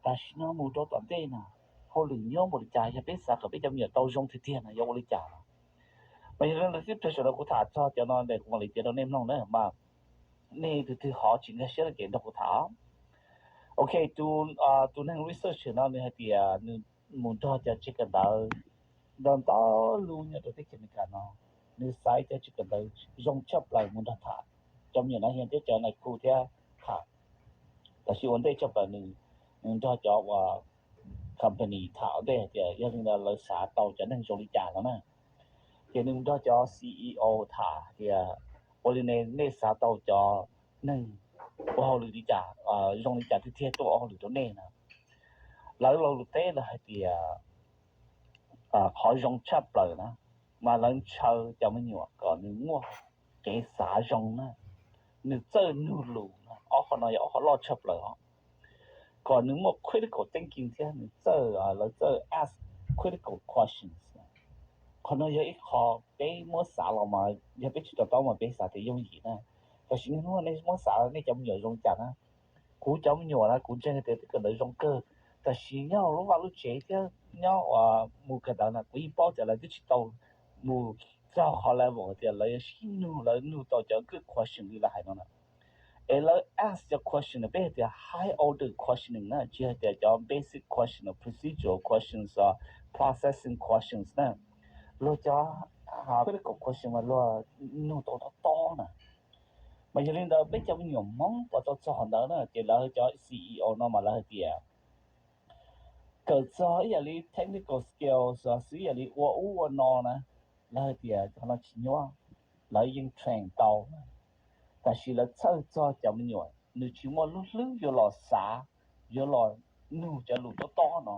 Tam sim no mus rau tom ntej no, hauj lwm nyuaj npaum li cas, yog peb xav kom peb cov me nyuam tau zoo tiag tiag no yuav ua li cas no. Mas yog li ntawd tib pliag sawv daws kuv tham txog cov no ntawm kuv mam li piav rau nej mloog na, mas nej tus twg ho tsis nkag siab no ces nrog kuv tham. Ok, tus neeg research no nws hais tias nws mus nrog cov tsev kawm ntawv ntau ntau lub nyob rau teb chaws Amelikas no, nws xaiv cov tsev kawm ntawv zoo tshaj plaws mus nrog tham, cov me nyuam no thiab cov nais khu thiab tham. Tab sis ua ntej tshaj plaws nws, nws nrog cov uas company tham ua ntej hais tias yog li ntawd lawv xav tau cov neeg zoo li cas no na. Ces nws nrog cov C E O tham tias ua li ne nej xav tau cov neeg ua hauj lwm li cas, zoo li cas tiag tiag tuaj ua hauj lwm rau nej no. Lawv lo lus teb lawv hais tias qhov zoo tshaj plaws na, mas lawv ntshaw cov me nyuam kom nws muaj kev xav zoo na, nws txawj nug lus na, ob qhov no yog ob qhov loj tshaj plaws os. Kom nws muaj critical thinking thiab nws txawj, lawv txawj ask critical questions. Qhov no yog ib qho peb muab xav los mas yog peb tsis to taub mas peb xav tias yooj yim na. Tab sis niaj hnub nej muab xav nej cov me nyuam zoo li cas na. Kuv cov me nyuam na kuv ntseeg tias twb kawm ntawv zoo kawg, tab sis nyob lub vaj lub tsev thiab nyob mus kawm ntawv na kuv yeej paub tias lawv twb tsis tau mus txog qhov level tias lawv yuav sib nug, lawv nug tau cov good question li lawv hais no na. Es lawv ask cov question no peb hais tias high order questioning na, tsis hais tias cov basic question, procedural questions, processing questions na. Luag cov critical question mas luag nug tau tob tob na. Mas yog li ntawd peb cov me nyuam Hmoob puas tau txog qhov ntawd na, ces lawv cov C E O no mas lawv hais tias kawm txog ib yam li technical skills, xws ib yam li ua ub ua no na, lawv hais tias qhov no tsis nyuaj, lawv yeej train tau, tab sis lawv txhawj txog cov me nyuam nws tsis muaj lub hlwb yuav los xav, yuav los nug cov lus tob tob no.